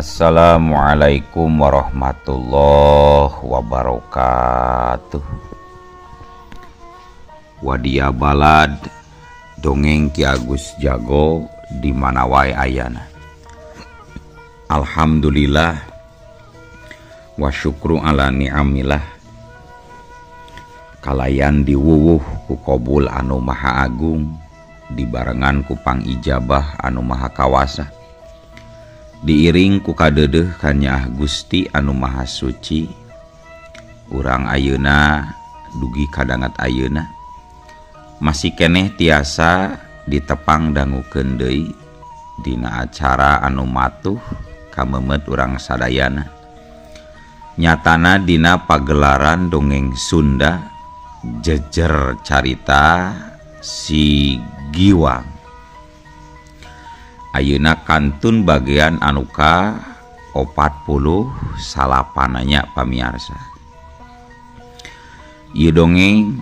Assalamualaikum warahmatullahi wabarakatuh. Wadia balad dongeng Ki Agus Jago di mana wae ayana. Alhamdulillah wa syukru ala ni'amillah. Kalayan diwuwuh ku kobul anu maha agung, dibarengan ku pangijabah anu maha kawasa. Diiring ku kadeudeuh kanyaah Gusti anu maha suci. Urang ayeuna dugi kadangat ayeuna masih keneh tiasa ditepang dangukeun deui dina acara anu matuh kamemet urang sadayana. Nyatana dina pagelaran dongeng Sunda jejer carita si Giwang. Ayeuna kantun bagian anuka 49 pamiarsa. Ieu dongeng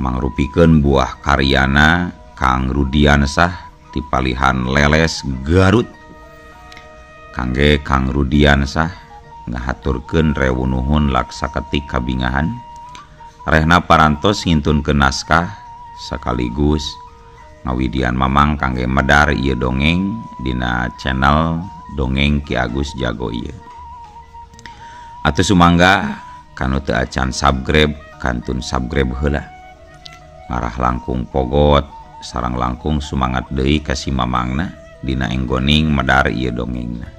mangrupikeun buah karyana Kang Rudiansah ti palihan Leles Garut. Kangge Kang Rudiansah ngahaturkeun rewu nuhun laksaketik kabingahan. Rehna parantos ngintunkeun naskah sekaligus ngawidian mamang kangge medar ieu dongeng dina channel Dongeng Ki Agus Jago ieu. Atuh sumangga kanu teu acan subscribe kantun subscribe heula. Ngarah langkung pogot sareng langkung sumangat deui ka si mamangna dina enggoning medar ieu dongengna.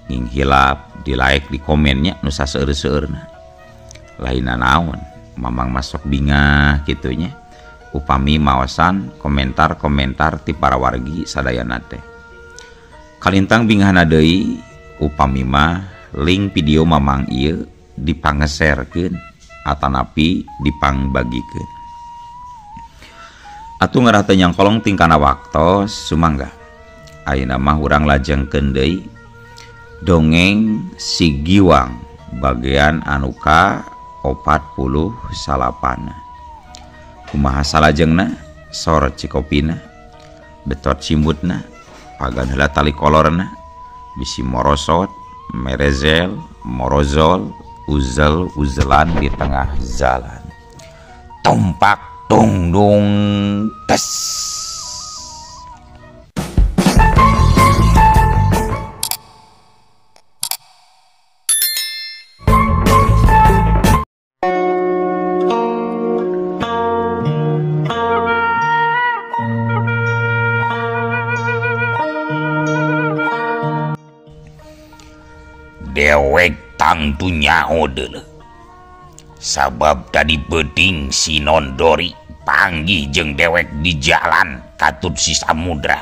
Nging hilap di like di komennya nu saseueur-seueurna. Lainna naon mamang masuk bingah kitu nya. Upami maosan komentar-komentar ti para wargi sadayana teh. Kalintang bingahna deui upami mah link video mamang ieu dipangeserkeun atanapi dipangbagikeun. Atuh ngarah teu nyangkolong tingkana waktos sumangga. Ayeuna mah urang lajengkeun deui dongeng si Giwang bagian anu ka 49. Kumaha salajengna sor cikopina betot cimbutna pagan heula tali kolorna bisi morosot merezel morozol uzel uzelan di tengah jalan tumpak tungdung tes. Dewek tangtu nyaho deuleuh. Sabab tadi peuting si Nondori panggih jeung dewek di jalan katut si Samudra.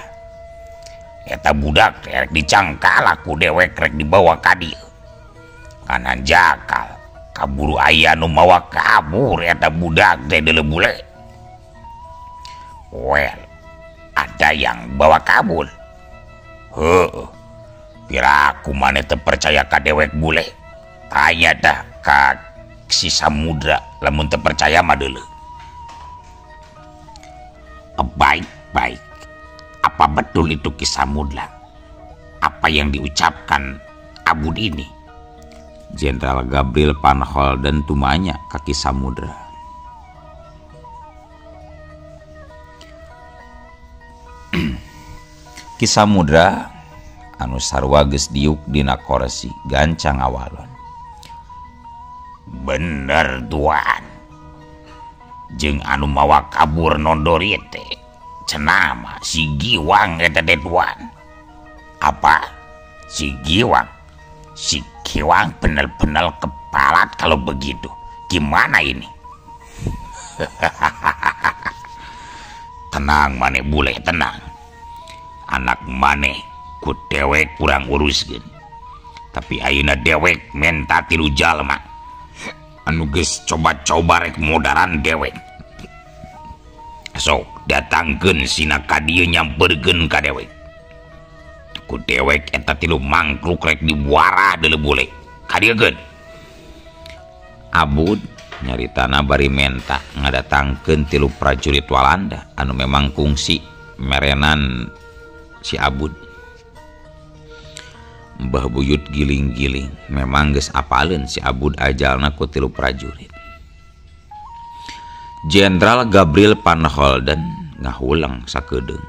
Eta budak rek dicangkal ku dewek rek dibawa ka dieu. Kanan jakal kaburu aya nu mawa kabur eta budak teh deuleuh bule. Well, ada yang bawa kabur. Heuh. Piraku maneh teu percaya ka dewek bule. Tanya dah ka si Samudra lamun teu percaya mah deuleuh. Baik, baik. Apa betul itu Ki Samudra? Apa yang diucapkan Abud ini? Jenderal Gabriel Van Holden tumanya ka Ki Samudra. Ki Samudra anu sarua geus diuk dina korsi gancang awalon. Bener tuan. Jeung anu mawa kabur Nondori teh cenah mah si Giwang eta teh tuan. Apa? Si Giwang? Si Giwang bener-bener kepalat kalau begitu. Gimana ini? Tenang maneh bule, tenang. Anak maneh ku dewek kurang uruskeun. Tapi ayeuna dewek menta tilu jalma anu geus coba-coba rek modaran dewek. Sok datangkeun sina ka dieu nyamperkeun ka dewek. Ku dewek eta tilu mangkruk rek dibuara deuleuh bule. Ka dieukeun. Abud nyaritana bari menta ngadatangkeun tilu prajurit Walanda anu memang kungsi merenan si Abud. Mbah Buyut giling-giling memang geus apaleun si Abud ajalna ku tilu prajurit. Jenderal Gabriel Van Holden ngahulang sakedeung.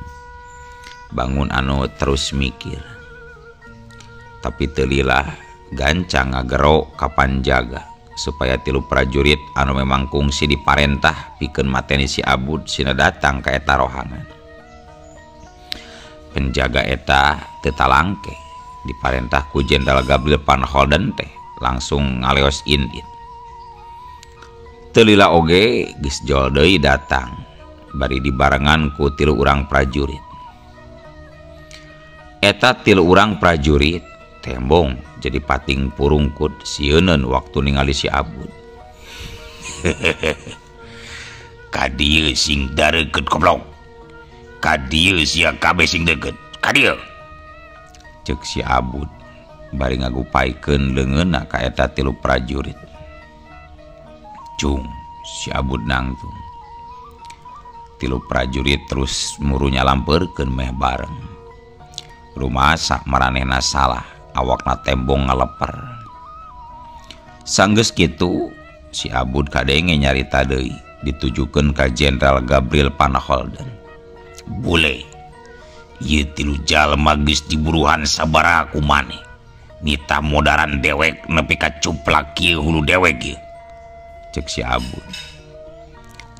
Bangun anu terus mikir. Tapi teu lila gancang ngagero ka panjaga supaya tilu prajurit anu memang kungsi diparentah pikeun mateni si Abud sina datang ka eta rohangan. Penjaga eta teu talangke diparentah ku Jenderal Gabriel Van Holden teh langsung ngaleos indit. Teu lila oge geus jol deui datang bari dibarengan ku tilu urang prajurit. Eta tilu urang prajurit tembong jadi pating purungkut sieuneun waktu ningali si Abud. Ka dieu sing dareukeut goblok. Ka dieu sia kabeh sing deukeut. Ka dieu. Ceuk si Abud bari ngagupaikeun leungeunna ka eta tilu prajurit. Cung si Abud nangtung. Tilu prajurit terus murunya lampeurkeun meh bareng. Rumasa maranehna salah, awakna tembong ngaleper. Sanggeus kitu si Abud kadenge nyarita deui ditujukeun ka Jenderal Gabriel Van Holden. Bule, ieu tilu jalma geus diburuhan sabaraha ku maneh. Nita modaran dewek nepi ka cuplak kieu hulu dewek ieu. Cek si Abud.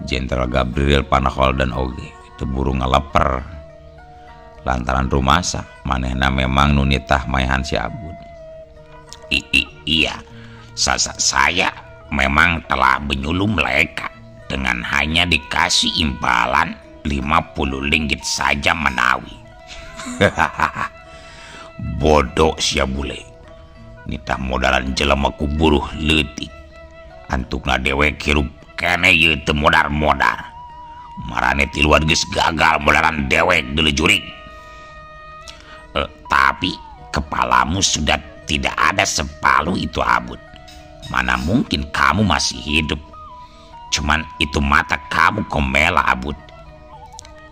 Jenderal Gabriel Van Holden oge teu buru ngaleper. Lantaran rumasa manehna memang nu nitah maehan si Abud. Iya, saya memang telah menyuluh mereka dengan hanya dikasih imbalan 50 ringgit saja menawi. Bodoh sia bule. Nitah modalan jelema ku buruh leutik. Antukna dewek hirup kene ieu teu modar-modar. Marane tiluan geus gagal modalan dewek deuleu jurig. Tapi kepalamu sudah tidak ada sepalu itu Abud. Mana mungkin kamu masih hidup. Cuman itu mata kamu komela Abud.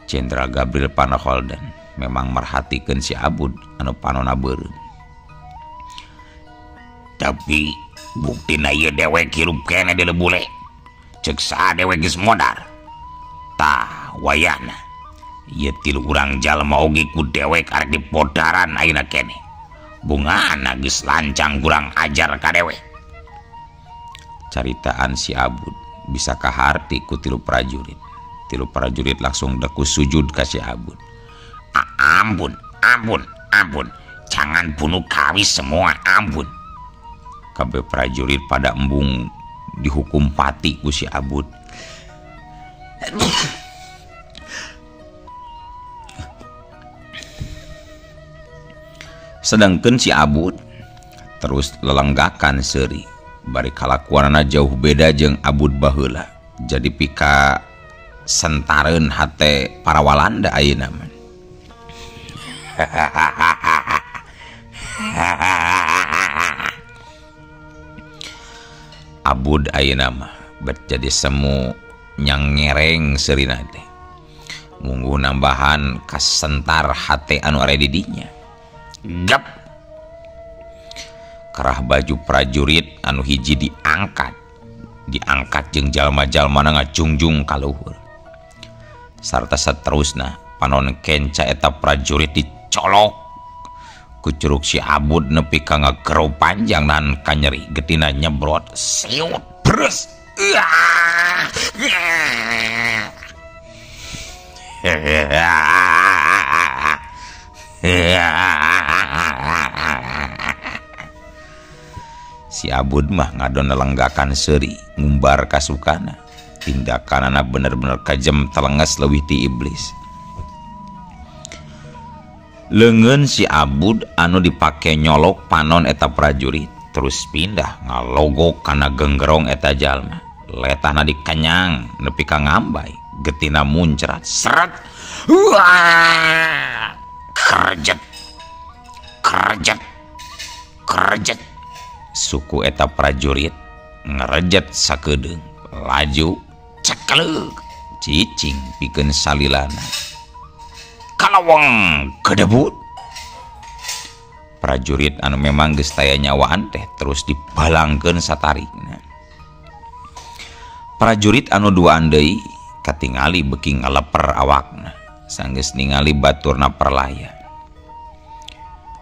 Jenderal Gabriel Van Holden memang merhatikeun si Abud anu panona beureum. Tapi buktina ieu dewek hirup keneh deuleu bule. Ceuk saha dewek geus modar. Tah wayahna. Ieu tilu urang jalma oge ku dewek arek dipodaran ayeuna keneh. Bungana geus lancang kurang ajar ka dewek. Caritaan si Abud bisa kaharti ku tilu prajurit. Tilu prajurit langsung deku sujud ka si Abud. Ampun, ampun, ampun. Jangan bunuh kami semua, ampun. Kabeh prajurit pada embung dihukum pati ku si Abud. Sedangkan si Abud terus lelenggakan seuri bari kalakuanana jauh beda jeung Abud baheula. Jadi pika sentareun hate para Walanda ayeuna mah. Abud ayeuna mah bet jadi semu nyang ngereng seurina teh. Mungguh nambahan kasentar hate anu are di dinya. Gap. Kerah baju prajurit anu hiji diangkat. Diangkat jeung jalma-jalmana ngajungjung ka luhur. Sarta saterusna panon kenca eta prajurit dicolok ku curug si Abud nepi ka ngagero panjang nahan kanyeri getina nyebrot siut bres. Si Abud mah ngadon lelenggakan seuri ngumbar kasukana. Tindakanana bener-bener kajem telenges leuwih ti iblis. Leungeun si Abud anu dipake nyolok panon eta prajurit terus pindah ngalogok kana genggerong eta jalma. Letahna dikenyang nepi ka ngambay, getina muncrat seret. Wah! Kerjet. Kerjet. Kerjet. Suku eta prajurit ngerejet sakedeung laju cekelek cicing pikeun salilana. Kalawang kedebut. Prajurit anu memang geus taya nyawaan teh terus dibalangkeun satarikna. Prajurit anu duaan deui katingali beuki ngaleper awakna sanggeus ningali baturna perlaya.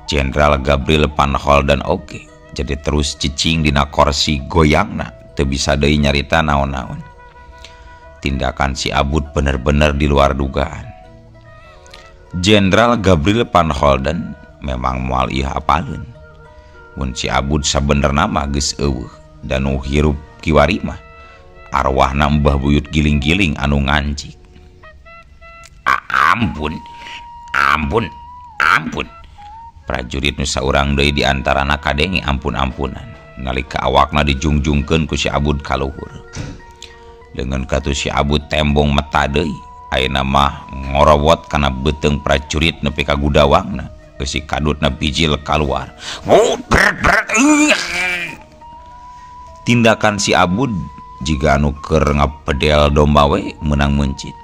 Jenderal Gabriel Van Holden oge jadi terus cicing dina korsi goyangna teu bisa deui nyarita naon-naon. Tindakan si Abud bener-bener di luar dugaan. Jenderal Gabriel Van Holden memang moal ieu apaleun. Mun si Abud sabenerna mah geus eueuh dan nu hirup kiwari mah arwahna Mbah Buyut Giling-giling anu ngancik. Ampun, ampun, ampun. Prajurit nu saurang deui di antarana kadenge ampun-ampunan nalika awakna dijungjungkeun ku si Abud ka luhur. Dengan katu si Abud tembong meta deui, ayeuna mah ngorowot kana beuteung prajurit nepi ka gudawangna, eusi kadutna bijil kaluar. Tindakan si Abud jiga anu keur ngapedel domba we meunang meuncit.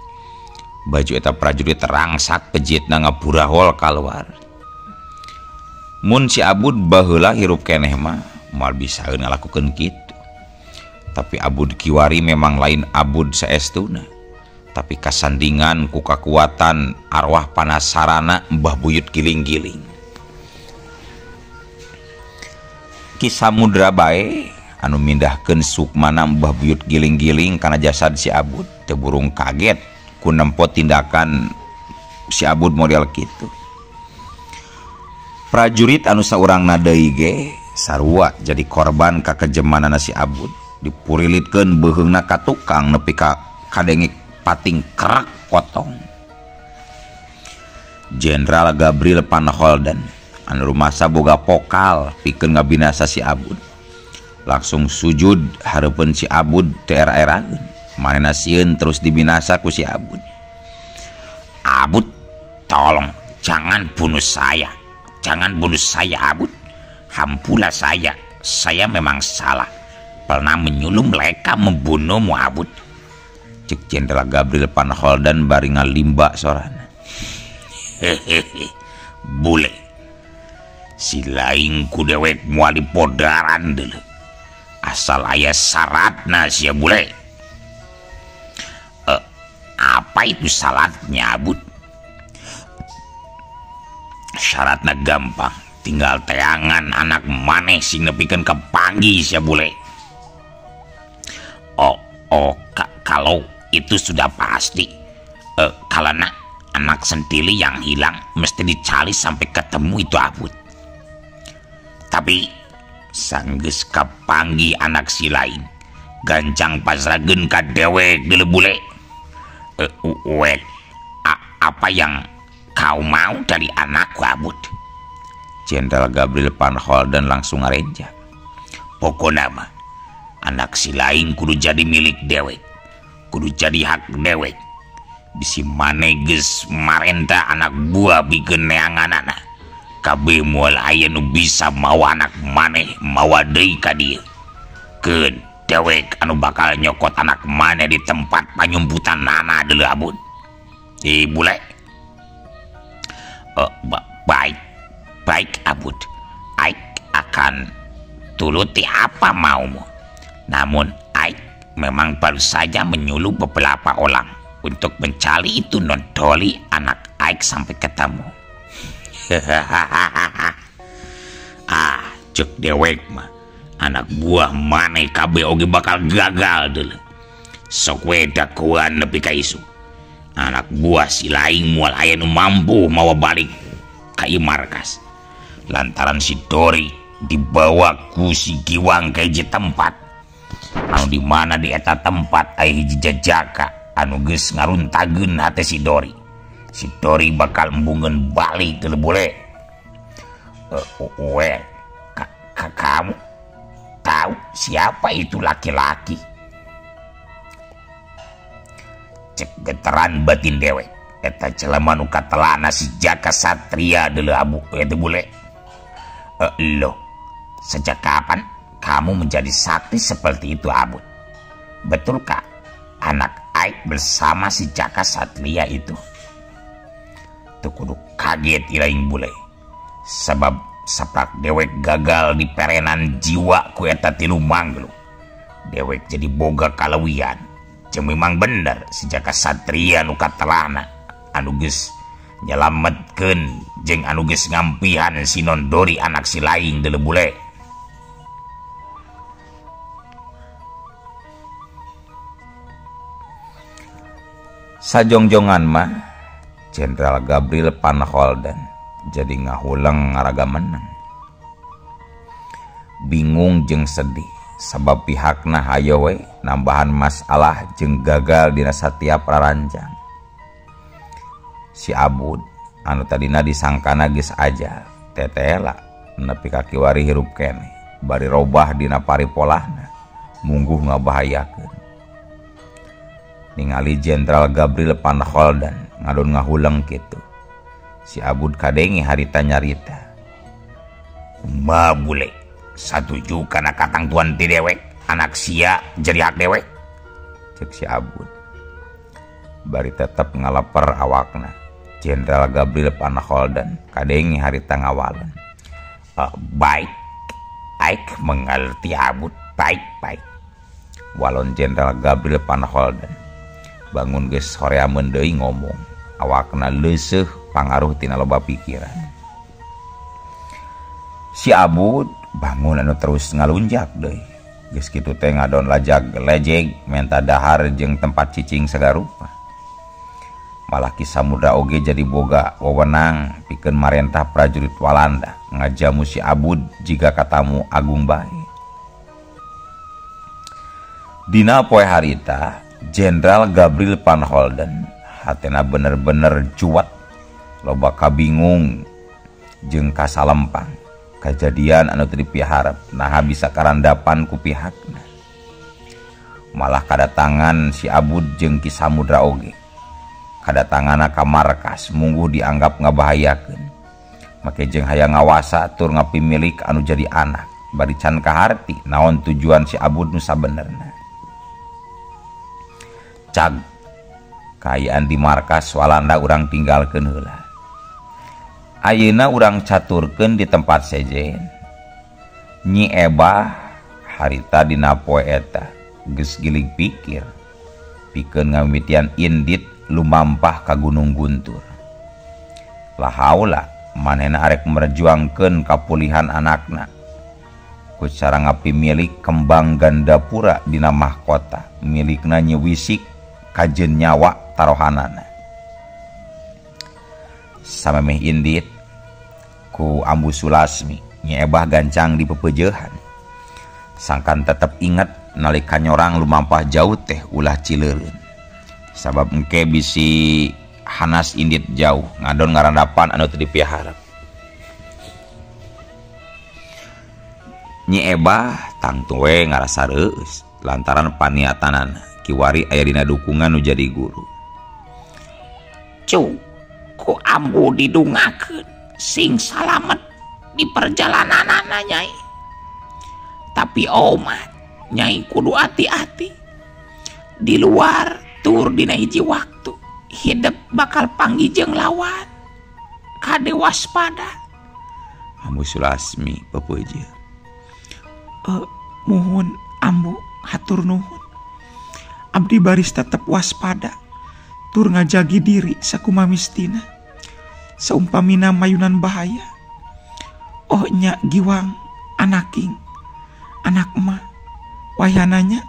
Baju eta prajurit rangsak pejitna ngaburahol kaluar. Mun si Abud baheula hirup keneh mah moal bisaeun ngalakukeun kitu. Tapi Abud kiwari memang lain Abud saestuna, tapi kasandingan ku kakuatan arwah panasarana Mbah Buyut Giling-giling. Ki Samudra bae anu mindahkeun sukmana Mbah Buyut Giling-giling kana jasad si Abud teu burung kaget ku nempo tindakan si Abud model kitu. Prajurit anu saurangna deui ge sarua jadi korban kakejemanana si Abud. Dipurilitkeun beuheungna ka tukang nepi ka kadenge pating krek potong. Jenderal Gabriel Van Holden anu rumasa boga pokal pikeun ngabinasa si Abud langsung sujud hareupeun si Abud teu era-eraeun. Manehna sieun terus dibinasa ku si Abud. Abud, tolong jangan bunuh saya. Jangan bunuh saya, Abud. Hampula saya. Saya memang salah. Pernah menyuluh mereka membunuhmu, Abud. Cek Jenderal Gabriel Van Holden bari ngalimba sorana. Hehehe, bule. Si laing ku dewek moal dipodaran deuleu. Asal aya syaratna sia bule. Apa itu syaratnya, Abud? Syaratna gampang, tinggal teangan anak maneh sing nepikeun ka panggih sia bule. Kalau itu sudah pasti. Karena anak sentili yang hilang mesti dicari sampai ketemu itu Abud. Tapi sanggeus kapanggih anak si lain, gancang pasrageun ka dewek deuleu bule. Well, apa yang kau mau dari anakku, Abud? Jenderal Gabriel Van Holden langsung ngarenja. Pokona mah anak si lain kudu jadi milik dewek, kudu jadi hak dewek. Bisi mane geus marenta anak buah bikin neanganana. Kabeh moal aya nu bisa mawa anak maneh mawa deui ka dieu. Keun dewek anu bakal nyokot anak maneh di tempat panyumputan nana deuleu Abud. Bule. Baik Abud. Aik akan turuti apa maumu. Namun Aik memang baru saja menyuluh beberapa orang untuk mencari itu nondoli anak Aik sampai ketemu. Ah, cek dewek mah anak buah maneh kabeh oge bakal gagal deuleu. Sok we dakuan nepi ka isu. Anak buah si laing moal aya nu mampu mawa balik ka ieu markas. Lantaran si Dori dibawa ku si Giwang ka hiji tempat anu di mana di eta tempat aya hiji jajaka anu geus ngaruntageun hate si Dori. Si Dori bakal embungeun balik deuleu bule. Kamu tahu siapa itu laki-laki? Cek geteran batin dewek. Eta jelema nu katelana si Jaka Satria deuleu abu eta bule. Loh, sejak kapan kamu menjadi sakti seperti itu, Abud? Betulkah anak Aik bersama si Jaka Satria itu? Teu kudu kaget ilaing bule. Sebab Saprak dewek gagal di perenan jiwa ku eta tilu manglu. Dewek jadi boga kalawian. Jeung memang bener si Jaka Satria nu katelahna anu geus nyelametkeun jeung anu geus ngampihan si Nondori anak si Laing deuleu bule. Sajongjongan mah Jenderal Gabriel Van Holden jadi ngahuleng ngaraga menang. Bingung jeung sedih sabab pihakna hayo we nambahan masalah jeung gagal dina satiap rarancang. Si Abud anu tadina disangkana geus ajal tetela nepi ka kiwari hirup keneh bari robah dina paripolahna mungguh ngabahayakeun. Ningali Jenderal Gabriel Van Holden ngadon ngahuleng kitu. Si Abud kadenge harita nyarita. Kumaha bule satuju kana katangtuan ti dewek anak sia jadi hak dewek cek si Abud. Bari tetep ngaleper awakna. Jenderal Gabriel Van Holden kadenge harita ngawalan. Baik, aik mengerti Abud, baik baik. Walon Jenderal Gabriel Van Holden bangun geus horeameun deui ngomong. Awakna leuseuh pangaruh tina loba pikiran. Si Abud bangun anu terus ngalunjak deui. Geus kitu teh ngadon lajag lejeg menta dahar jeung tempat cicing sagarupa. Malah Ki Samudra oge jadi boga wewenang pikeun marentah prajurit Walanda ngajamu si Abud jiga katamu agung bae. Dina poe harita Jenderal Gabriel Van Holden hatena bener-bener cuat loba kabingung jeung kasalempang kajadian anu teu dipiharep naha bisa karandapan ku pihakna. Malah kadatangan si Abud jeung Ki Samudra oge kadatanganna ka markas mungguh dianggap ngabahayakeun make jeung hayang ngawasa tur ngapimilik anu jadi anak bari can kaharti naon tujuan si Abud nu sabenerna. Cag kaayaan di markas Walanda urang tinggalkeun heula. Ayeuna urang caturkeun di tempat sejen. Nyi Ebah harita dina poe eta geus gilig pikir pikeun ngamimitian indit lumampah ka Gunung Guntur. La haula manehna arek merjuangkeun kapulihan anakna ku cara ngapimilik kembang Gandapura dina mahkota milikna Nyi Wisik kajen nyawa tarohanana. Samemeh indit ku Ambu Sulasmi Nyi Ebah gancang di pepejeuhan. Sangkan tetep inget nalika nyorang lumampah jauh teh ulah cileureun. Sabab engke bisi hanas indit jauh ngadon ngarandapan anu teu dipiharep. Nyi Ebah tangtu we ngarasa reueus lantaran paniatanana kiwari aya dina dukungan nu jadi guru. Cu, ku ambu didungakeun sing salamet di perjalananana nyai. Tapi omat nyai kudu hati-hati. Di luar tur dina hiji waktu hidup bakal panggih jeung lawan. Kade waspada. Ambu Sulasmi pepuja. Muhun ambu hatur nuhun. Abdi baris tetep waspada tur ngajagi diri sakumamistina saumpamina mayunan bahaya. Oh nya giwang anaking anak emak wayananya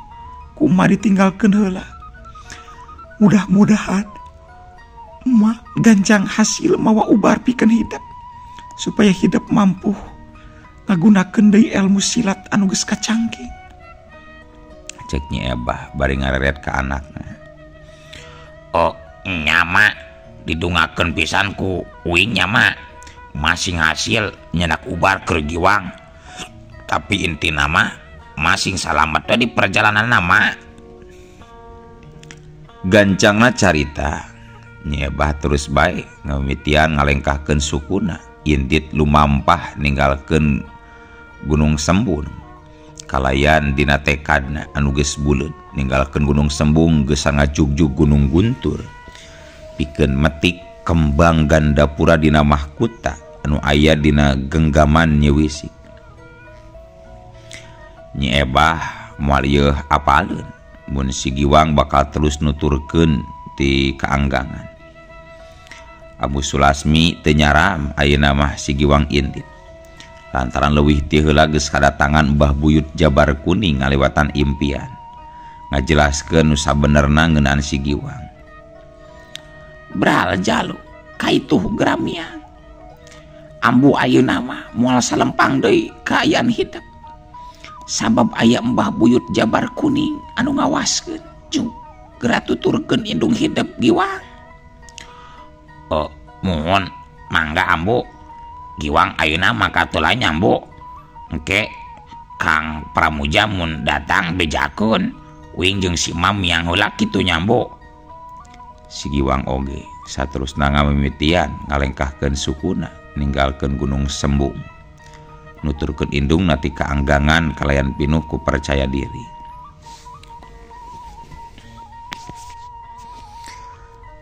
kuma ditinggalkeun heula. Mudah-mudahan emak gancang hasil mawa ubar pikeun hidup supaya hidup mampu ngagunakeun deui ilmu silat anu geus kacangking. Cek Nyi Ebah bari ngareret ka anakna. Oh nyama didungakeun pisan ku uing nyama masing hasil nyenak ubar keur giwang. Tapi inti nama masing salamet we di perjalanan nama. Gancangna carita Nyi Ebah terus bae ngamimitian ngalengkahkeun sukuna indit lumampah ninggalkeun Gunung Sembung. Kalayan dina tekadna anu geus buleud ninggalkeun Gunung Sembung geus ngajugjug Gunung Guntur pikeun metik kembang Gandapura dina mahkota anu aya dina genggaman Nyi Wisik. Nyi Ebah moal ieu apaleun mun si Giwang bakal terus nuturkeun ti kaanggangan. Abu Sulasmi teu nyaram ayeuna mah si Giwang indit. Lantaran leuwih ti heula geus kadatangan Mbah Buyut Jabar Kuning ngaliwatan impian. Ngajelaskeun nu sabenerna ngeunaan si Giwang. Bral jalu kaituh gramia. Ambu ayeuna mah moal salempang deui kaayaan hidep. Sabab aya Mbah Buyut Jabar Kuning anu ngawaskeun jeung geura tuturkeun indung hidep Giwang. Oh, muhun mangga ambu. Giwang ayeuna mah katola nyambu. Engke Kang Pramuja mun datang bejakeun uing jeung si Mam yang heula kitu nyambu. Si Giwang oge saterusna ngamimitian ngalengkahkeun sukuna ninggalkeun Gunung Sembung. Nuturkeun indung nati kaanggangan kalayan pinuh ku percaya diri.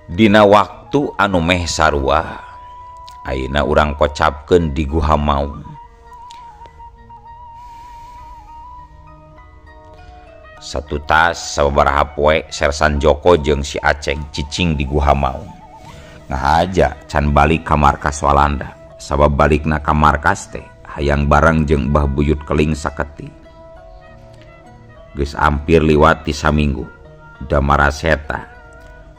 Dina waktu anu meh sarua ayeuna urang kocapkeun di Guha Maung. Satutas sababaraha poe Sersan Joko jeung si Aceng cicing di Guha Maung. Ngahaja can balik ka markas Walanda, sabab balikna ka markas teh hayang bareng jeung Mbah Buyut Keling Saketi. Geus ampir liwat ti saminggu, Damara Seta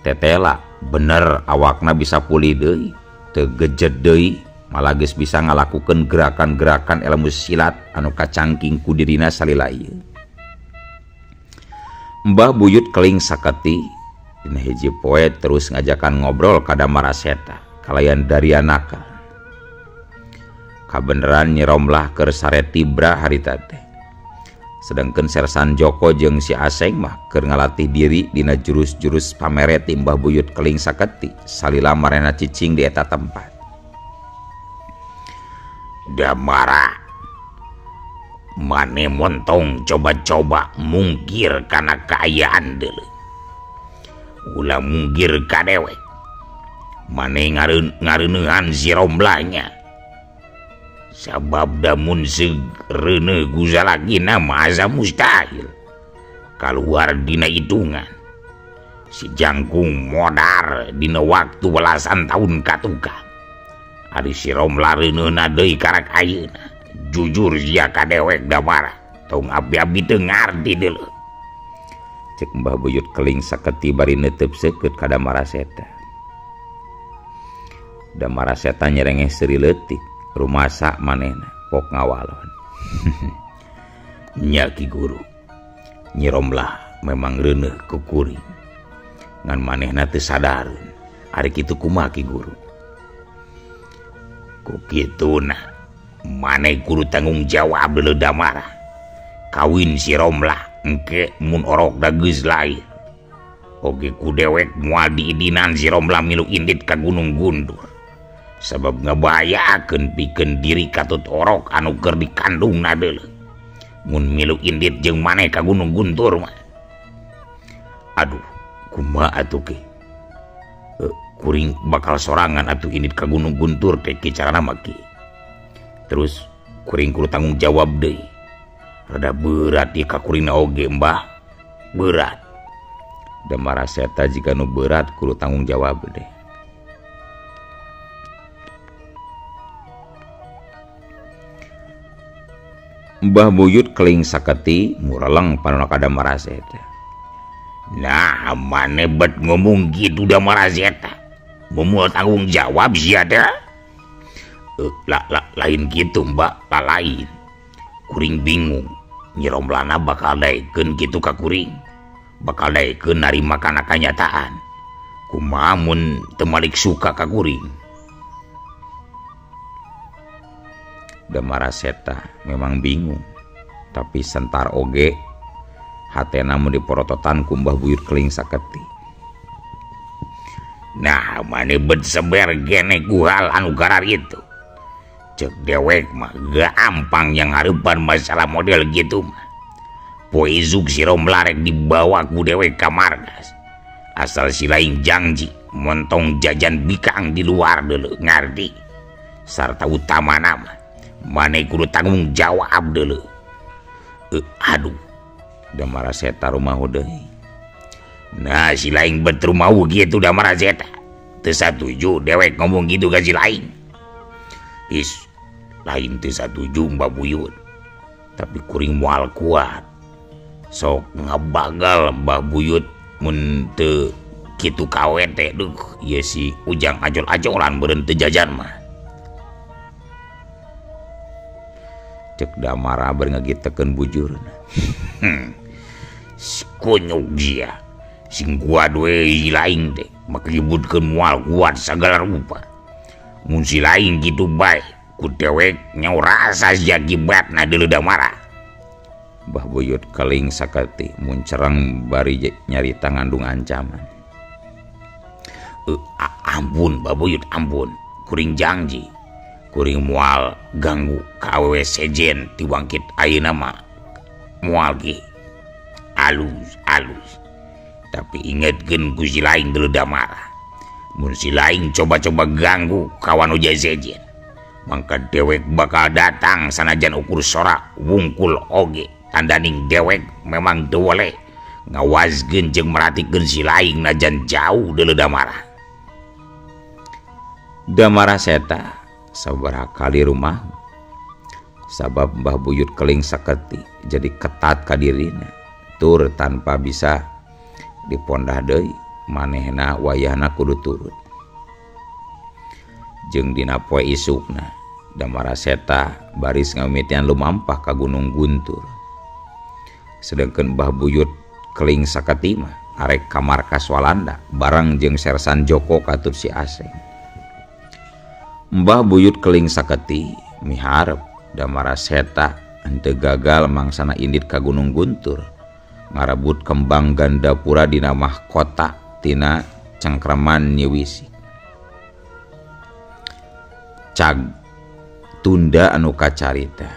tetela bener awakna bisa pulih deui, teu gejet deui, malah geus bisa ngalakukeun gerakan-gerakan ilmu silat anu kacangking ku dirina salila ieu. Mbah Buyut Keling Saketi dina hiji poe terus ngajakan ngobrol ka Damara Seta kalayan Darianaka. Kabeneran Nyi Romlah keur sare tibra harita teh. Sedangkan Sersan Joko jeung si Aseng mah keur ngalatih diri dina jurus-jurus pamere ti Mbah Buyut Keling Saketi salila marena cicing di eta tempat. Damara, mane montong coba-coba mungkir kana kaayaan deuleu. Ulah mungkir ka dewek. Mane ngareuneuhan si Romlahnya. Sabab damun seug reuneuh gusalakina mah asa mustahil. Kaluar dina hitungan. Si jangkung modar dina waktu belasan tahun katukang. Ari si Romlah reuneuhna deui karak ayeuna. Jujur sia ka dewek Damara, tong abi-abi teu ngarti deuleu. Cek Mbah Buyut Keling Saketi bari neuteub seukeut ka Damara Seta. Damara Seta nyerengeh seuri leutik, rumasa manehna pok ngawalon. Nya Ki Guru, Nyi Romlah memang reuneuh ku kuring. Ngan manehna teu sadareun. Ari kitu kumaha Ki Guru? Ku kituna maneh kudu tanggung jawab deuleu Damara. Kawin si Romlah engke mun orokna geus lair. Oge ku dewek moal diidinan si Romlah milu indit ka Gunung Guntur. Sabab ngabahayakeun pikeun diri katut orok anu keur dikandungna deuleu. Mun milu indit jeung maneh ka Gunung Guntur mah. Aduh, kumaha atuh ki? Kuring bakal sorangan atuh indit ka Gunung Guntur teh ki carana mah ki. Terus kuring kudu tanggung jawab deui. Rada berat ieu ka kuringna oge Mbah. Berat. Damara Seta jiga nu berat kudu tanggung jawab deh. Mbah Buyut Keling Saketi ngureleng panona ka Damara Seta. Nah, mane bet ngomong gitu Damara Seta. Moal tanggung jawab sia teh. Lain gitu Mbak, lain. Kuring bingung. Nyi Romlana bakal daekeun kitu ka kuring. Bakal daekeun narima kana kanyataan. Kumaha mun teu malik suka ka kuring. Damara Seta memang bingung, tapi sentar oge hatena mun diporototan ku Mbah Buyut Keling Saketi. Nah, mane bet seber gene ku hal anu garar itu. Cek dewek mah gampang yang hareupan masalah model gitu mah. Poe isuk si Romlah rek dibawa ku dewek ka markas. Asal si lain janji montong jajan bikang di luar deuleu ngarti. Sarta utamana mah maneh kudu tanggung jawab deuleu. Aduh, Damara Seta rumahu deui. Nah, si lain bet rumahu kitu Damara Seta. Teu satuju dewek ngomong gitu ka si lain. Is lain teu satuju Mbah Buyut. Tapi kuring moal kuat. Sok ngabagal Mbah Buyut mun teu kitu kawe teh duh ieu si Ujang ajol-ajolan beureun teu jajan mah. Cek Damara bari ngagitekeun bujurna. Kunyuk dia. Sing kuat we lain teh maka nyebutkeun moal kuat sagala rupa. Mun si lain kitu bae ku dewek nyaw rasa sia kibatna deuleu Damara. Mbah Buyut keling sakati muncereng bari nyarita ngandung ancaman. Ampun Mbah Buyut ampun, kuring janji kuring moal ganggu ka awewe sejen ti wangkit ayeuna mah moal ge. Alus alus. Tapi ingetkeun ku si lain deuleu Damara. Mun si lain coba-coba ganggu kawan ujai sejen, mangka dewek bakal datang sanajan ukur sora wungkul oge. Tandaning dewek memang teu weleh ngawaskeun jeung meratikeun si lain najan jauh deuleu Damara. Damara Seta sabaraha kali rumah sabab Mbah Buyut keling saketi jadi ketat ka dirina tur tanpa bisa dipondah deui manehna wayahna kudu turut. Jeung dina poe isukna Damara Seta baris ngamimitian lumampah ka Gunung Guntur. Sedangkan Mbah Buyut keling saketi mah arek ka markas Walanda bareng jeung Sersan Joko katut si Aseng. Mbah Buyut keling saketi miharep Damara Seta henteu gagal mangsana indit ka Gunung Guntur ngarebut kembang Gandapura dina mahkota tina cengkraman Nyi Wisik. Cag tunda anu kacarita.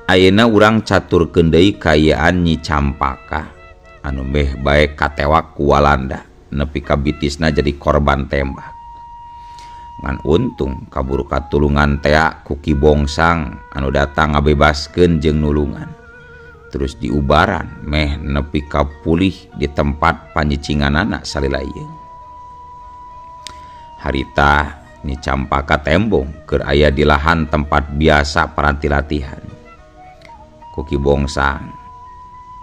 Ayeuna urang caturkeun deui kaayaan Nyi Campaka anu meh bae katewak ku Walanda nepi ka bitisna jadi korban tembak. Ngan untung kaburu katulungan tea ku Ki Bongsang anu datang ngabebaskeun jeung nulungan. Terus diubaran meh nepi ka pulih di tempat panyicinganana salila ieu. Harita Nyi Campaka tembong keur aya di lahan tempat biasa paranti latihan. Ku Ki Bongsang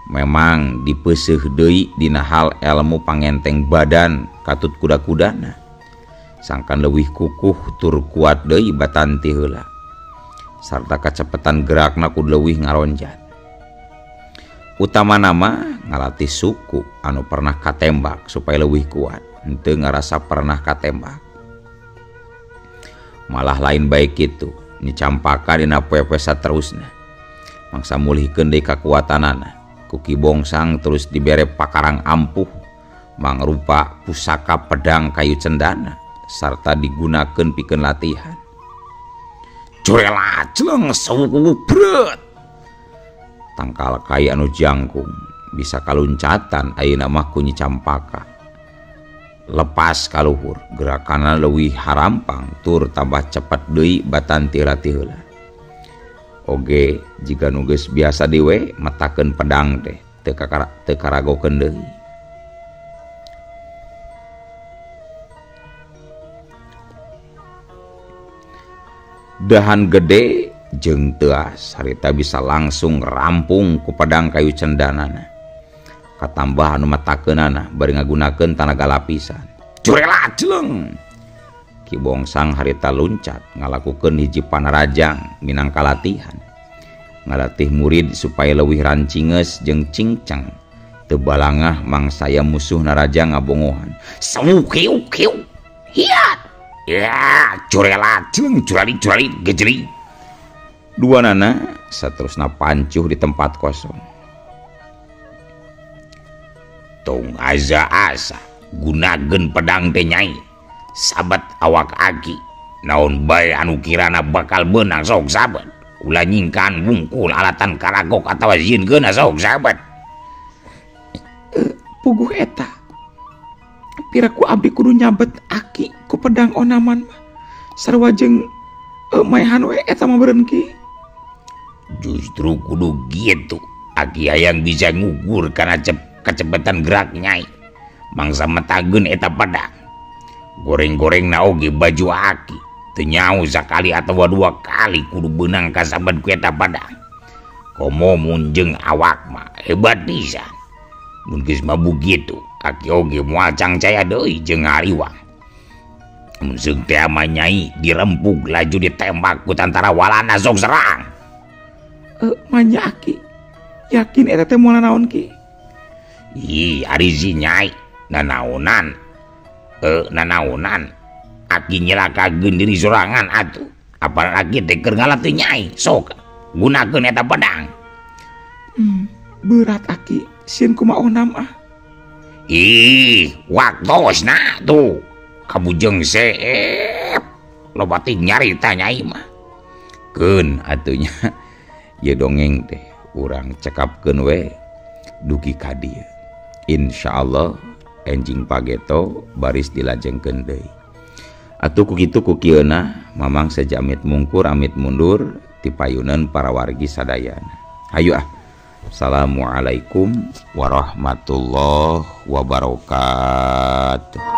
memang dipeuseuh deui dina hal elmu pangenteng badan katut kuda-kudana. Sangkan leuwih kukuh tur kuat deui batan ti heula. Sarta kacepetan gerakna kudu leuwih ngaronjat. Utamana mah ngalatih suku anu pernah katembak supaya leuwih kuat, henteu ngarasa pernah katembak. Malah lain bae kitu, Nyi Campaka dina poe-poe saterusna. Mangsa mulihkeun deui kakuatanana. Ku Ki Bongsang terus dibere pakarang ampuh mangrupa pusaka pedang kayu cendana sarta digunakeun pikeun latihan. Curela celeng sawuku bret. Tangkal kai anu jangkung bisa kaluncatan ayeuna mah ku Nyi Campaka. Lepas kaluhur gerakanna leuwih harampang tur tambah cepet deui batan ti heula. Oge jiga nu geus biasa deui metakeun pedang teh teu karagokeun deui. Dahan gede jeung teuas harita bisa langsung rampung ku pedang kayu cendanana. Katambah anu metakeunana bari ngagunakeun tanaga lapisan. Curela celeng. Ki Bongsang harita luncat ngalakukeun hiji panarajang minangka latihan. Ngalatih murid supaya leuwih rancingeus jeung cingcang. Teu balangah mangsaya musuh naraja ngabongohan. Sawukiu kiu. Hiat. Ya, curela celeng curali curali gejeli. Dua nana saterusna pancuh di tempat kosong. Tong aza asa gunakeun pedang teh nyai. Sabat awak aki naon bae anu kirana bakal beunang sok sabat. Ulah nyingkan wungkul alatan karagok atawa sieun sok sabat. Puguh eta piraku abdi kudu nyabet aki ku pedang onaman mah sarua jeung Maehan we eta mah beureun Ki. Justru kudu gitu. Aki hayang bisa ngugur kana kecepatan gerak Nyai. Mangsa metageun eta pedang. Goreng-goreng na oge baju aki. Teu nyaho sakali atawa dua kali kudu beunang kasabat ku eta pedang. Komo mun jeung awak mah hebat pisan. Mun geus mabuk kitu, aki oge moal cangcaya deui jeung hariwang. Mun seung teh mah Nyai dirempug laju ditembak ku tantara Walanda sok serang. Manya aki. Yakin eta teh moal naon Ki? Ih, ari si Nyai nanaonan. Nanaonan. Aki nyelakakeun diri sorangan atuh. Apalagi teh keur ngalatih Nyai, sok gunakeun eta pedang. Berat aki, sieun kumaha onam ah. Ih, waktosna tuh. Kabujeng seep. Loba ting nyarita Nyai mah. Keun atuh nya. Ieu dongeng teh urang cekapkeun we dugi ka dieu. Insyaallah enjing pageto baris dilajengkeun deui. Atuh ku kitu ku kieuna Mamang seja amit mungkur amit mundur ti payunan para wargi sadayana. Hayu ah. Assalamualaikum warahmatullahi wabarakatuh.